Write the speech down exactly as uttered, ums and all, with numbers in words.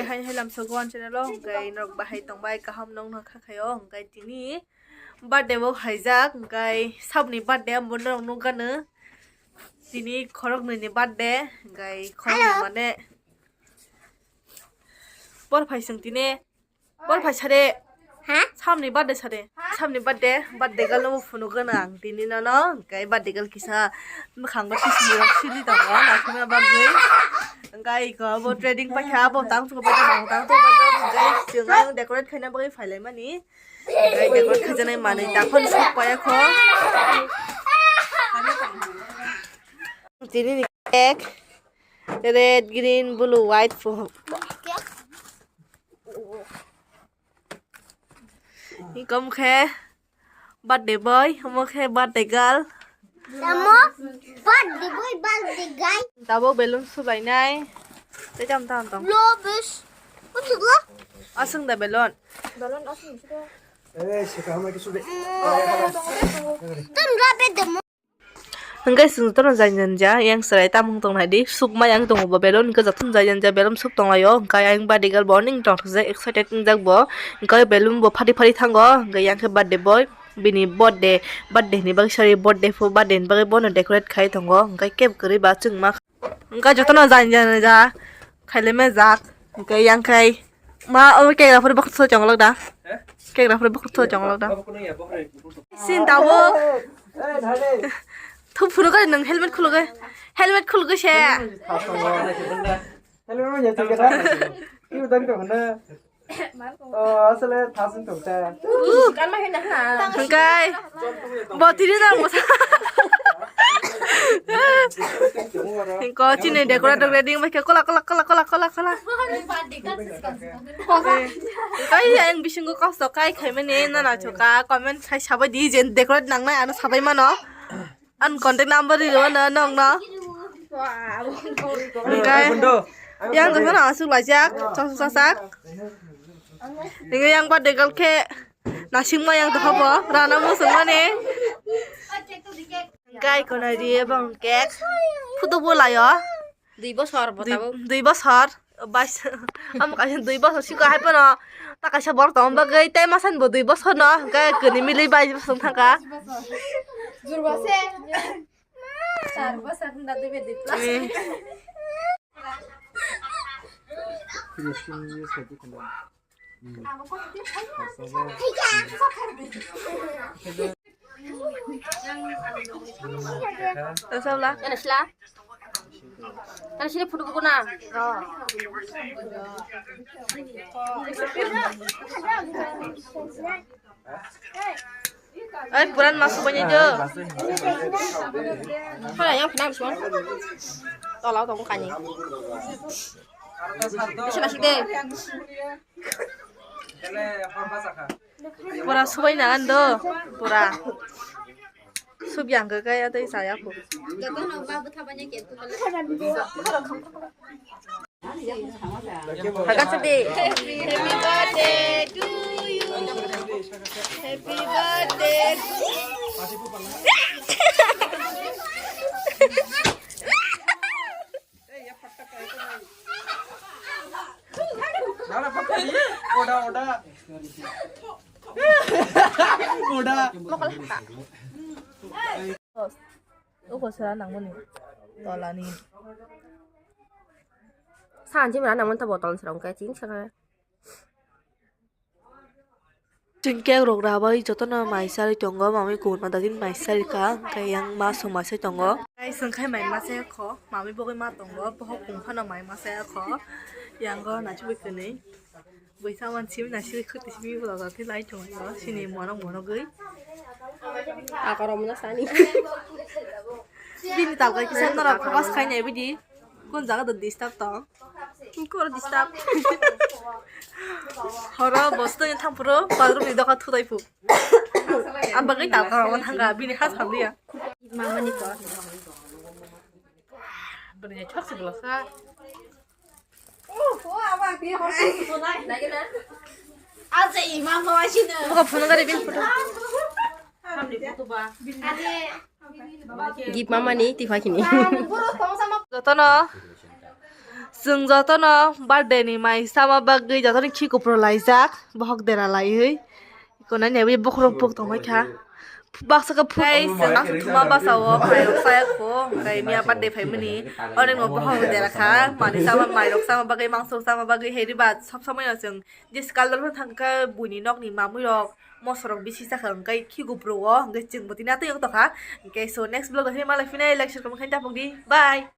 Hai hai lamsogo ang channel o, hwnkhe norok bahai tongbai kaham nongno kha khaio, hwnkhe tini birthday bo khaijak, hwnkhe saboni birthday amo norok nukgano tini khoroknwi ni birthday, hwnkhe khoroknwi mane por phai chwng tini. Bor phai sade. Ha? Samni birthday sade. Samni birthday, birthday girl no phunuk gana ang tini nono. Hwnkhe birthday girl kisa mwkhang bo tisni rok sili tongo, naithokna bagwi. Hwnkhe iko bo trading paikha, bo tang chuko paikha, bo tang chuko paikha. Hwnkhe chwng ayang decorate khaina bagwi phailaimani. Hwnkhe decorate khaijaknai manwi daphano sok paiyakho. Tini ni cake. Red, green, blue, white, pho. Ikom khe birthday boy, omo khe birthday girl. Tamo birthday boy, birthday guy. Tabuk balloon subainai. Tei tam tam tam. Lo bis. Uthuklo. Aswng da balloon. Balloon aswng sida. Eh, sika hama kisu de. Tam rabe demo. Hwnkhe chwng jotono jani jani ja yang chwrai tamung tong nai di, sukma yang tongo bo balloon hwnkhe jotono jani jani ja balloon suk tong laio, hwnkhe ayang birthday girl bo onek tong thokjak, excited wngjak bo, hwnkhe balloon bo phari phari thango, hwnkhe yang khe birthday boy bini birthday, birthday ni bagwi sorry, birthday pho birthday ni bagwi bono decorate khai tongo, hwnkhe kebo kwrwi ba chwngma. Hwnkhe jotono jani jani ja khailai ma jak. Hwnkhe yang khai ma obo kegra phuru bokhorok chonglok da. He? Kegra phuru bokhorok chonglok da. Bokhorok ya, bokhorok. Sin tabuk. Thu phuru gari nwng helmet khulugwi. Helmet khulugwi se. Helmet ma ya tingkata. Ibu dan ko hana. Oh, asale thasin tongsa. Hwnkhe bo tini na mosa. Hwnkhe chini decorate ready wngkha kola kola kola kola kola kola. Hwnkhe yang bisingo kosto kai khaimani nana choka comment khai sabai di je decorate nangnai ano sabai mano. Ang contact number ri rw no nokno. Hwnkhe yang jotono aswk laijak, chasuk chasak. Hwnkhe yang birthday girl khe nasingma yang tongkha bo, rana muchungmani. Hwnkhe iko nai ri ebong cake. Photo bo laio. Dui bosor bo tabuk. Dui bosor. Bais, amo kaisa dui bosor siko hai phano ta kaisa borok tongma bagwi tei masa ni bo dui bosor no hwnkhe kwnwi milwi bais bosor thangkha. Jurbo se. Char bosor hwnda dui bai dui plus. Eh. Sabla. Kana sila? Kana sila photo buku na? Ai, puran masuk banyak je. Hala yang kenal semua. Tolong tolong kani. Bisa nasi deh. Pura subai nangan do, pura. Subyang ke kaya tei saya pho. Hagan sadi. Happy birthday to you. Happy birthday. Oda, oda. Oda. Uko sera nangmani tolani. Sanji mana nangmani ta botol serong kai ching saka. Chwng cake rok rabai jotono mai charwi tongo, mamui kubun ma dagini mai charwi kha, hwnkhe yang ma song mai sai tongo. Guys, chwngkhai mai ma chaya kho, mamui bogwi ma tongo, bohok kung phano mai ma chaya kho, yango naisugwi kwnwi. Bwisa man simi naisugwi khwtwi simi bwlajak khe lai tongo, sini monok monogwi. Akorok mano sani. Bini talkai kisa norok focus khai nai bidi, kun jaga do disturb tong. Koro disturb. Horo bosto ni thampuro bathroom ni doka thudai pu. Ang bagwi ta karo thanga bini ha samliya. Mama ni ko. Bini chak se blosa. Aja imam ko asina. Buka phone gari bin photo. Gift mama ni tifa kini. Jotono Chwng jotono birthday ni mai sama bagwi jotono khi kupro laijak, bohok dera laiwi. Konani abo bokhorok puk tongbai kha. Baksa khe puk. Guys, chwng baksa thuma basa o mairok saya kho, hwnkhe miya birthday phaimani. Oro no bohok dera kha, mani sama, mairok sama bagwi, mangso sama bagwi, heri ba sab samai no chwng je skal dol thang kha buini nokni mamui rok, mosorok bisi sakha hwnkhe khi kupro o, hwnkhe chwng bo tini atwi wng tongkha. Hwnkhe so next vlog o malai phinai, like, share, comment khaina tapok di. Bye.